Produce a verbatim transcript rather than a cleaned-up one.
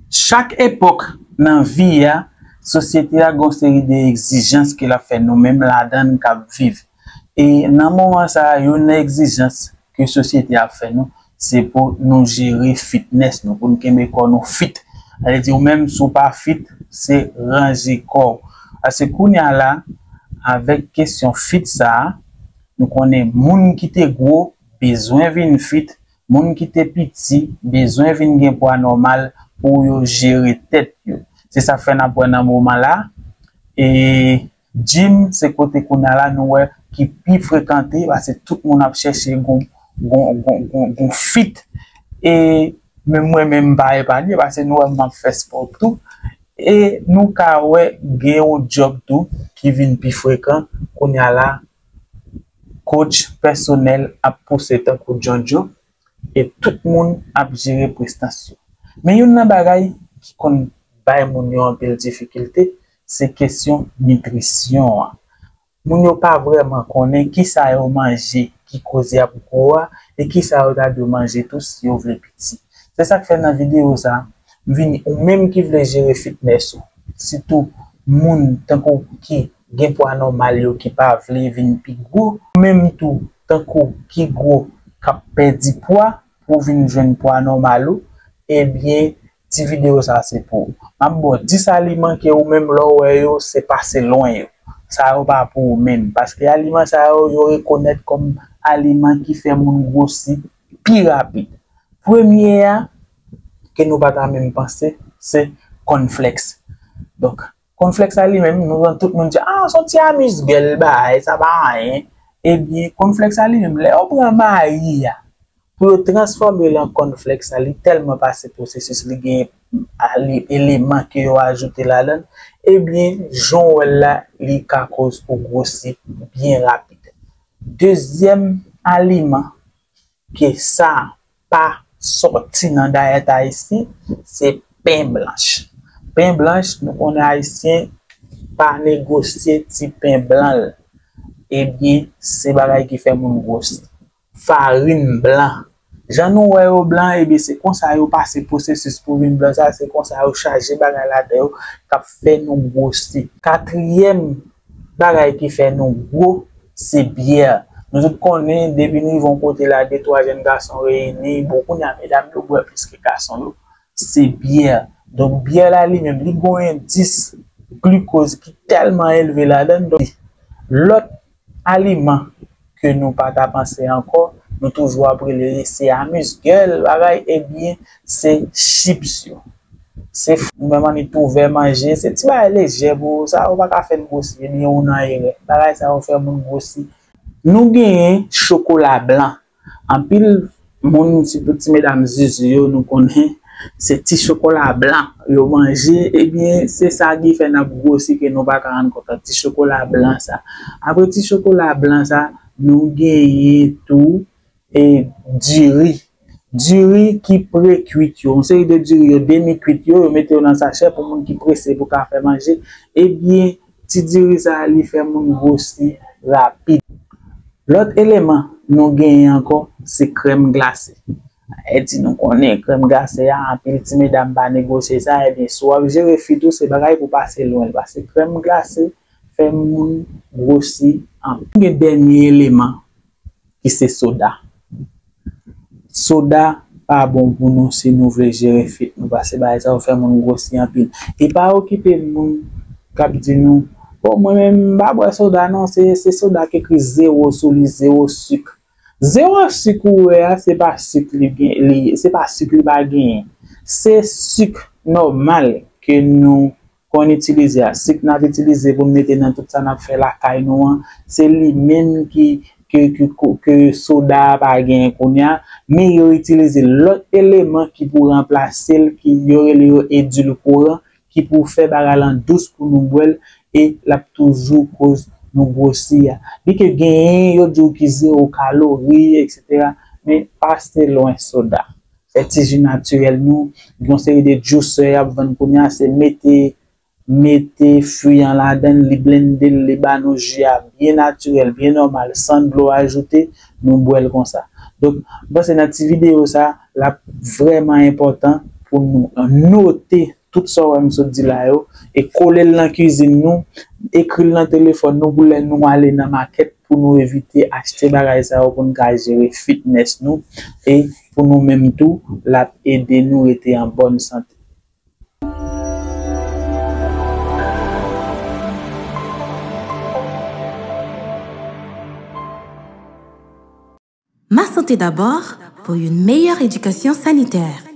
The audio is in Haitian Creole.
Chak epòk nan vi a, sosyete a gen yon seri de egzijans ke l ap fè nou menm ladan l k ap viv. E nan moman sa a, youn nan egzijans ke sosyete a ap fè nou, se pou nou jere fitness nou, pou nou kenbe kò nou fit. Sa vle di, ou menm, si w pa fit, se ranje kò w. Paske kounye a la, avèk kesyon fit sa a, nou konnen moun ki te gwo bezwen vin fit, moun ki te piti bezwen vin gen pwa nòmal pou yo jere tèt yo. Se sa k fè n ap wè nan moman la, e gym se kote kounye a la nou wè ki pi frekante, paske tout moun ap chèche gon, gon, gon, gon, gon fit. E menm mwen menm m pa epanye, paske nou wè m ap fè spò tou. E nou ka wè gen yon djòb tou ki vin pi frekan kounye a la, coach pèsonèl ap pouse tankou djondjon, e tout moun ap jere prestans yo. Men youn nan bagay ki konn bay moun yo anpil difikilte, se kesyon nitrisyon an. Moun yo pa vrèman konnen kisa yo manje ki koz y ap gwo a, e kisa yo ta dwe manje tou si yo vle piti. Se sa k fè nan videyo sa a, m vini, ou menm ki vle jere fitness ou, sitou moun tankou ki gen pwa nòmal yo ki pa vle vin pi gwo, ou menm tou tankou ki gwo k ap pèdi pwa pou w vin jwenn pwa nòmal ou, ebyen, ti videyo sa a se pou ou. M ap ba w dis aliman ke ou menm lè w wè yo, se pase lwen yo. Sa yo pa pou ou menm. Paske aliman sa yo, yo rekonèt kòm aliman ki fè moun gwosi pi rapid. Premye a, ke nou pa ta menm panse, se cornflakes. Donk, cornflakes la li menm, nou wè tout moun di, ah, se yon ti amizgèl, bay, sa pa anyen. Ebyen, cornflakes la li menm, lè yo pran mayi a, pou yo transfòme l an cornflakes la, li tèlman pase pwosesis, li gen a-, li, eleman ke yo ajoute ladan l, ebyen, jan w wè l la, li ka koz ou gwosi byen rapid. Dezyèm aliman ke sa pa sòti nan dayèt ayisyen, se pen blanch. Pen blanch, nou konnen ayisyen pa negosye ti pen blan l. Ebyen, se bagay ki fè moun gwosi. Farin blan. Jan nou wè yo blan, ebyen, se konsa yo pase pwosesis pou vin blan sa, se konsa yo chaje bagay ladan yo k ap fè nou gwosi. Katriyèm bagay ki fè nou gwo, se byè. Nou tout konnen, depi n rive yon kote la, de twa jèn gason reyini, bon, kounye a, medam yo bwè plis ke gason yo, se byè. Donk, byè la li menm, li gen yon endis glikoz ki tèlman elve ladan l. Donk, lòt aliman ke nou pa ta panse ankò, nou toujou ap rele se amizgèl, bagay, ebyen, se chips yo. Se f-, ou menm annik tou ouvè manje, se ti bagay lejè pou ou, sa yo pa ka fè n gwosi, ebyen, ou nan erè. Bagay sa yo fè moun gwosi. Nou genyen chokola blan. Anpil moun, sitou ti medam zuzu yo, nou konnen se ti chokola blan yo manje, ebyen, se sa ki fè n ap gwosi ke nou pa ka rann kont. Ti chokola blan sa. Apre ti chokola blan sa, nou genyen tou, e, diri. Diri ki pre-kwit yo, yon seri de diri yo, demi-kwit yo, yo mete yo nan sachè pou moun ki prese pou ka fè manje. Ebyen, ti diri sa a, li fè moun gwosi rapid. Lòt eleman nou genyen ankò, se krèm glase. E di nou konnen krèm glase a, anpil ti medam pa negosye sa, ebyen, si w ap jere fit ou, se bagay pou pase lwen l, paske krèm glase fè moun gwosi anpil. Gen dènye eleman ki se soda. Soda pa bon pou nou si nou vle jere fit nou, paske bagay sa yo fè moun gwosi anpil. E pa okipe moun k ap di nou, bon, mwen menm, m pa bwè soda non, se, se soda ki ekri zewo sou li, zewo sik. Zewo sik ou wè a, se pa sik li gen, li, se pa sik li pa genyen. Se sik nòmal ke nou konn itilize a. Sik n ap itilize pou n mete nan tout sa n ap fè lakay nou an, se li menm ki, ke, ke, ke, ke soda a pa genyen kounye a, men yo itilize lòt eleman ki pou ranplase l, ki yo rele yo edilkoran, ki pou fè bagay lan dous pou nou bwè l, e l ap toujou koz nou gwosi a. Byenke genyen yo di w ki zewo kalori, etsetera, men pase lwen soda. Fè ti ji natirèl nou, gen yon seri de juicer y ap vann kounye a, se mete, mete fwi an ladan l, li blende l, li ba nou ji a byen natirèl, byen nòmal, san dlo ajoute, nou bwè l konsa. Donk, m panse nan ti videyo sa, l ap vrèman enpòtan pou nou note tout sa w wè m sot di la yo, e kole l nan kwizin nou, ekri l nan telefòn nou pou lè nou ale nan makèt pou nou evite achte bagay sa yo pou n ka jere fitness nou, e pou nou menm tou, l ap ede nou rete an bòn sante. Ma santé d'abord pour une meilleure éducation sanitaire.